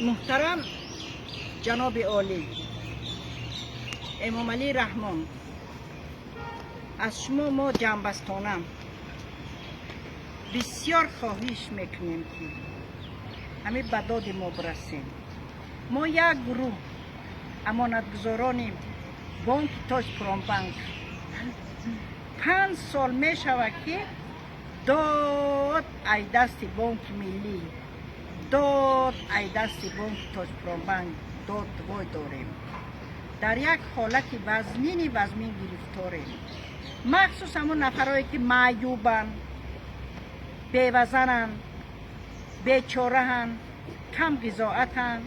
Муҳтарам ҷаноби олӣ Эмомалӣ Раҳмон, аз шумо мо ҷамъбастона бисёр хоҳиш мекунем, ки ҳамин ба доди мо бирасем. Мо як гурӯҳ амонатгузорони бонки Тоҷпромбанк 5 сол мешавад, ки дод ай дасти Бонки Миллӣ, дод ай дасти бонки Тоҷпромбанк дод вой дорем, дар як ҳолати вазнини вазмин гирифторем. Махсус ҳамон нафарое, ки маъюбанд, бевазананд, бечораҳанд, кам ғизоатанд,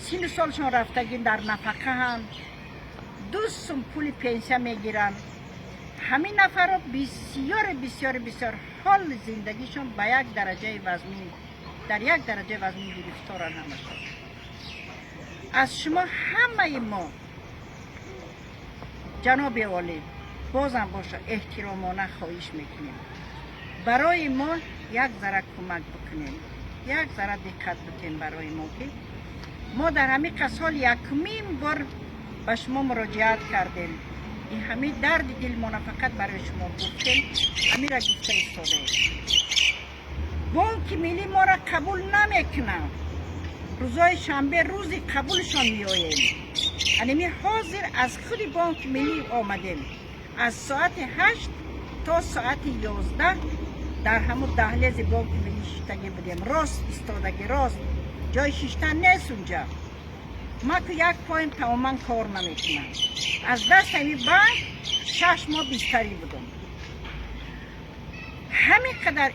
сину солшон рафтагӣ, дар нафақаҳанд, 2 сум пули пенсия мегиранд. Ҳамин нафарро бисёре, бисёре, бисёр ҳоли зиндагишон ба як дараҷаи вазмин, дар як дараҷаи вазмин гирифторанд ҳамашон. Аз шумо ҳамаи мо, ҷаноби олӣ, бозам боша, эҳтиромона хоҳиш мекунем, барои мо як зара кӯмак бикунем, як зара диққат бикунем барои мо, ки мо дар ҳамин сол якумин бор ба шумо муроҷиат кардем. Ин ҳамин дарди дилмона фақат барои шумо гуфтем, ҳамира гуфта истодаем. Бонки Миллӣ моро қабул намекунад. Рӯзҳои шанбе рӯзи қабулшон меоем. Анеми ҳозир аз худи Бонки Миллӣ омадем. Аз соати 8 то соати 11 дар ҳамун даҳлези Бонки Миллӣ шиштагӣ будем. Рост истодагӣ, рост ҷои шиштан нест унҷа. Ма ку як поим тамоман кор намекунам. Аз даст ҳами банк 6 моҳ бистарӣ будум. Ҳамин қадар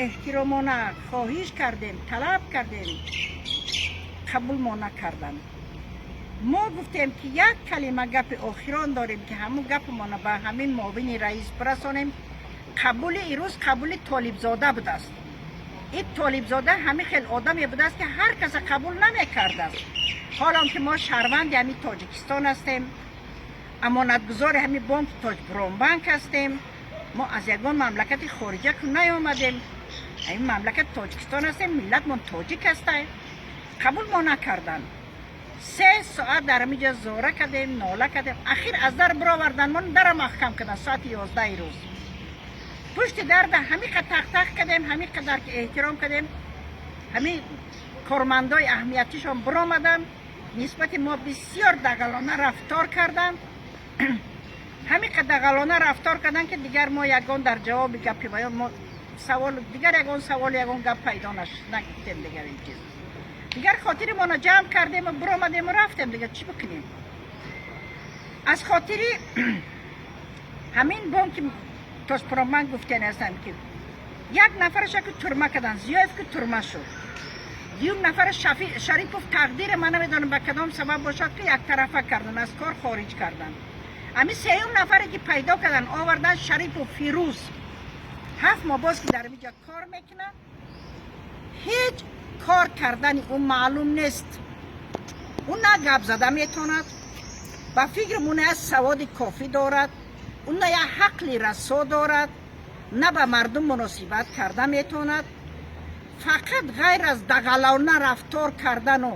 эҳтиромона хоҳиш кардем, талаб кардем, қабул мо накарданд. Мо гуфтем, ки як калима гапи охирон дорем, ки ҳамун гапмона ба ҳамин муовини раис бирасонем. Қабули ирӯз қабули Толибзода будааст. Ин Толибзода ҳамин хел одаме будааст, ки ҳар каса қабул намекардааст. Ҳолон ки мо шаҳрванди ҳамин Тоҷикистон ҳастем, амонатгузори ҳамин бонки Тоҷпромбанк ҳастем. Мо аз ягон мамлакати хориҷа ку наёмадем, ҳамин мамлакати Тоҷикистон ҳастем, миллатмон тоҷик ҳастай. Қабул мо накарданд. 3 соат дар ҳамин ҷо зора кардем, нола кардем. Ахир аз дар бировардан мо, дара маҳкам карданд. Соати 11-и рӯз пушти дарда ҳамин қад тақтақ кардем, ҳамин қадар ки эҳтиром кардем, ҳамин кормандои аҳамиятишон биромаданд, нисбати мо бисёр дағалона рафтор карданд. Ҳамин қад дағалона рафтор карданд, ки дигар мо ягон дар ҷавоби гапи баён мо савол, дигар ягон савол, ягон гап пайдо нагуфтем. Дигар ин чиз, дигар хотиримонро ҷамъ кардему биромадему рафтем. Дигар чӣ бикунем? Аз хотири ҳамин бонки Тоҷпромбанк гуфтани ҳастам, ки як нафараша ки турма карданд, Зиёев ки турма шуд, дуюм нафара Шарипов, тақдири ман намедонам ба кадом сабаб бошад, ки яктарафа кардан, аз кор хориҷ карданд. Ҳамин сеюм нафаре ки пайдо кардан, овардан, Шарипов Фирӯз, 7 моҳ боз ки дар инҷа кор мекунад, ҳеҷ кор кардани ӯ маълум нест. Ӯ на гап зада метавонад, ба фикрим ӯ на саводи кофӣ дорад, ӯ на як ҳақли расо дорад, на ба мардум муносибат карда метавонад. Фақат ғайр аз дағалона рафтор кардану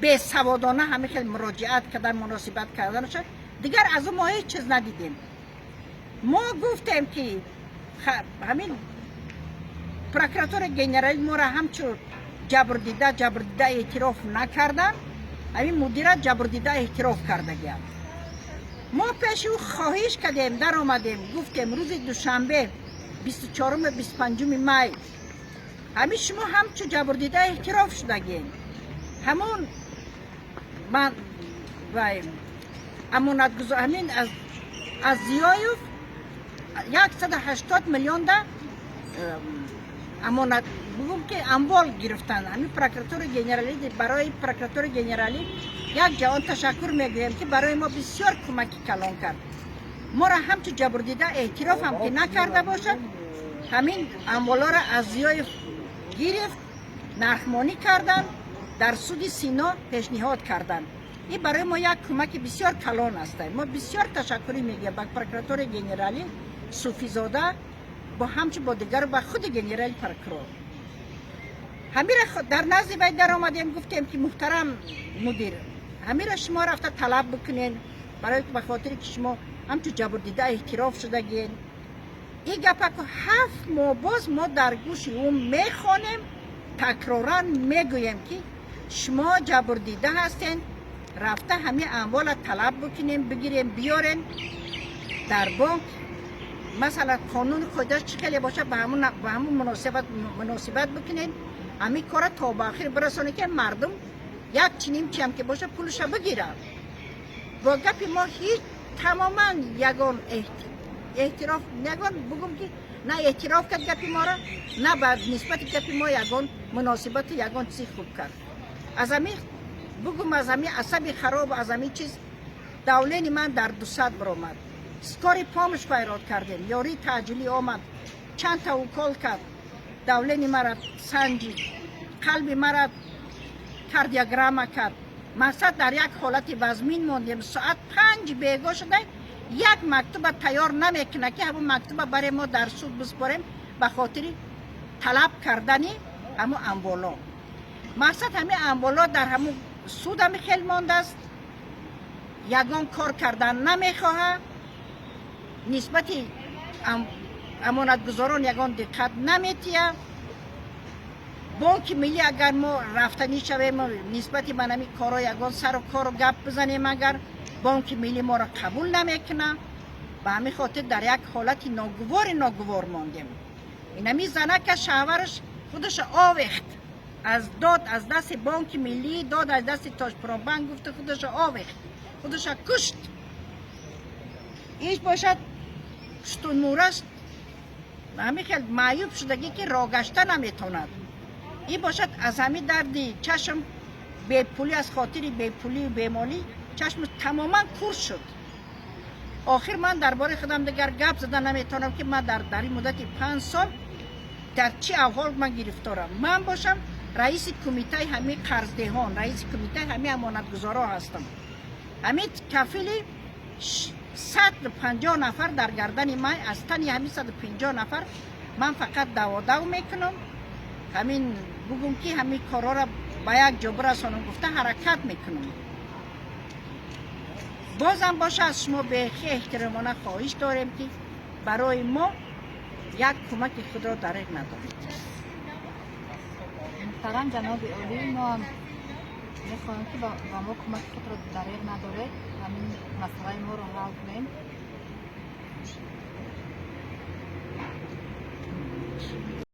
бесаводона ҳамин хел муроҷиат кардан, муносибат карданаша, дигар аз ӯ мо ҳеҷ чиз надидем. Мо гуфтем, ки ҳамин прокуратураи генералӣ моро ҳамчун ҷабрдида эътироф накардан, ҳамин мудира ҷабрдида эътироф кардагиам. Мо пеши ӯ хоҳиш кардем, даромадем, гуфтем: рӯзи душанбе, 24-уму 25-уми май, ҳамин шумо ҳамчун ҷабрдида эътироф шудагем. Ҳамон ман вай амонатгузор ҳамин аз Зиёев 180 миллионда амонат бугум, ки амвол гирифтанд. Ҳамин прокуратураи генералӣ, барои прокуратураи генералӣ як ҷавон ташаккур мегӯем, ки барои мо бисёр кӯмаки калон кард. Моро ҳамчун ҷабрдида эътироф ҳам ки накарда бошад, ҳамин амволоро аз Зиёев гирифт, нархмонӣ карданд, дар суди Сино пешниҳод карданд. Ин барои мо як кӯмаки бисёр калон аст. Мо бисёр ташаккурӣ мегӯем ба прокуратураи генералӣ, Суфизода. Бо ҳамчун бо дигару ба худи генерал прокурор ҳамира дар назди вай даромадем, гуфтем, ки муҳтарам мудир, ҳамира шумо рафта талаб бикунен, барои ба хотире ки шумо ҳамчун ҷабрдида эътироф шудагиен. Ин гапаку 7 моҳ боз мо дар гӯши ӯ мехонем, такроран мегӯем, ки шумо ҷабрдида ҳастен, рафта ҳамин амвола талаб бикунем, бигирем, биёрен дар бонк. Масалан, қонуни қоидааш чӣ хеле бошад, ба ҳамун муносибат бикунен, ҳамин кора то ба охир бирасонед, ки мардум як чиним чиам ки бошад, пулаша бигирад. Бо гапи мо ҳеҷ тамоман ягон эътироф, ягон бугум, ки на эътироф кард гапи моро, на ба нисбати гапи мо ягон муносибату ягон чизи хуб кард. Аз ҳамин бугум, аз ҳамин асаби хароб, аз ҳамин чиз давление ман дар 200 баромад. Скорый помощь фарёд кардем, ёрии таъҷилӣ омад, чандта укол кард, давление мара санҷид, қалби мара кардиограмма кард. Мақсад, дар як ҳолати вазмин мондем. Соат 5 бего шуда, як мактуба тайёр намекунад, ки ҳамун мактуба баре мо дар суд биспорем ба хотири талаб кардани ҳамун амволо. Мақсад, ҳамин амволо дар ҳамун суд ҳами хел мондааст, ягон кор кардан намехоҳад, нисбати амонатгузорон ягон диққат наметиҳад. Бонки миллӣ агар мо рафтанӣ шавем, нисбати ман ҳамин корро ягон сару кору гап бизанем, агар бонки миллӣ моро қабул намекунад. Ба ҳамин хотир дар як ҳолати ногувори ногувор мондем. Инами занака шавҳараш худашо овехт аз дод аз дасти бонки миллӣ, дод аз дасти Тоҷпромбанк гуфта, худашо овехт, худашо кушт. Иш бошад, штунмураш ҳамин хел маъюб шудагӣ, ки роҳ гашта наметавонад. Ин бошад, аз ҳамин дарди чашм, бепулӣ, аз хотири бепулию бемолӣ чашм тамоман кур шуд. Охир ман дар бораи худам дигар гап зада наметавонам, ки ман дар ин муддати 5 сол дар чӣ аҳвол ман гирифторам. Ман бошам, раиси кумитаи ҳамин қарздиҳон, раиси кумитаи ҳамин амонатгузорҳо ҳастам. Ҳамин кафили 150 нафар дар гардани ман. Аз тани ҳамин 150 нафар ман фақат даводав мекунам. Ҳамин бугум, ки ҳамин корҳоро ба як ҷо бирасонам гуфта ҳаракат мекунам. Бозам боша, аз шумо беҳи эҳтиромона хоҳиш дорем, ки барои мо як кӯмаки худро дареғ надоред. Муҳтарам ҷаноби олӣ, мо ҳам мехоҳем, ки ба мо кӯмаки худро дареғ надоред, ҳамин масъалаи моро ҳал кунем.